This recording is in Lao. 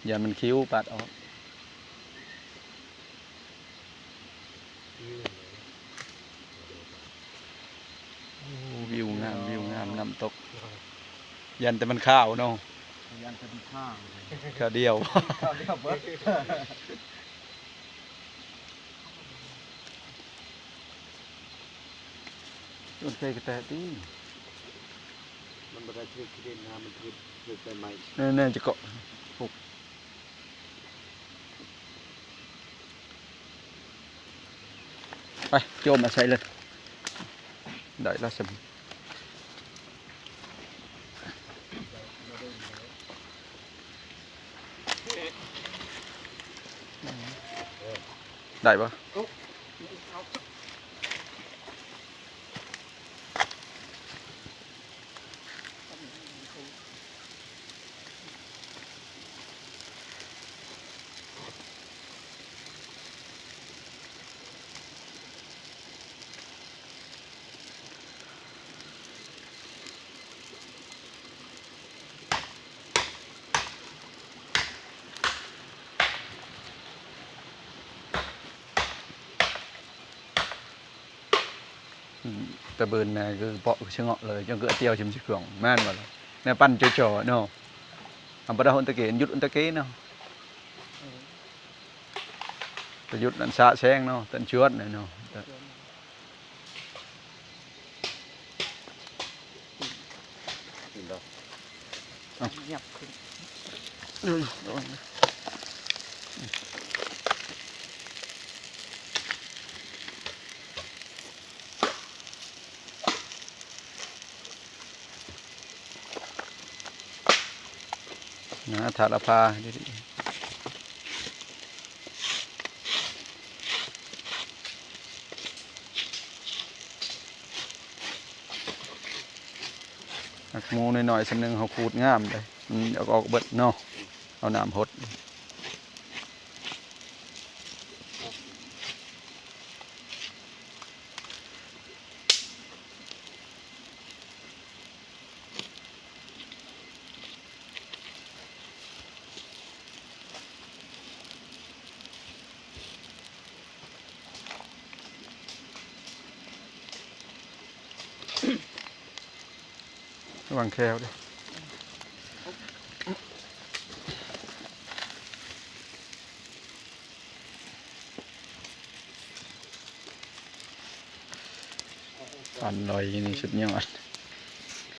ຢ້ານມັນຄິວປາດອອກ. ໂອ້ ວິວງາມ ວິວງາມ ນ້ຳຕົກ. ຢ້ານແຕ່ມັນຄາວເນາະ. ຢ້ານແຕ່ມັນຄາວ. ຄາວດຽວ ຄາວດຽວເບິດ. ຕົ້ນໄຊກະແຕະຕິ ມັນບໍ່ໄດ້ຖືກຂີ້ດິນນະ ມັນຖືກ ຖືກໃບໄມ້. ແນ່ໆ ຈະເກາະ ໄປ ໂຈມມາໃສ່ເລີຍ ໄດ້ລະຊັ້ນ. ໄດ້ບໍ່? ອືມ ຕະບືນນະຄືເປາະຊະເງາະເລີຍ ຈັ່ງຄືອາຕຽວຊິມຊິເຄື່ອງ ແມ່ນບໍ່ລະ? ແນວປັ່ນຈໍ່ໆເນາະ. ອຳປະດາອຸນຕະເກ ຢຸດອຸນຕະເກເນາະ. ເອີ ປະຍຸດນັ້ນສະແສງເນາະ ຕັນຊວນເນາະ. ເຫັນບໍ່? ເອົາ ຫຍັບຂຶ້ນ ນະ ທາລະພາ ໝູນ້ອຍໆ ສ່ຳໜຶ່ງເຮົາຂູດງາມເດ້ ມັນຢາກອອກເບິດເນາະ ເອົານ້ຳຫົດ. ລະວັງແຂ້ວເດີ້. ອັນລອຍນີ້ສຸດຍອດ.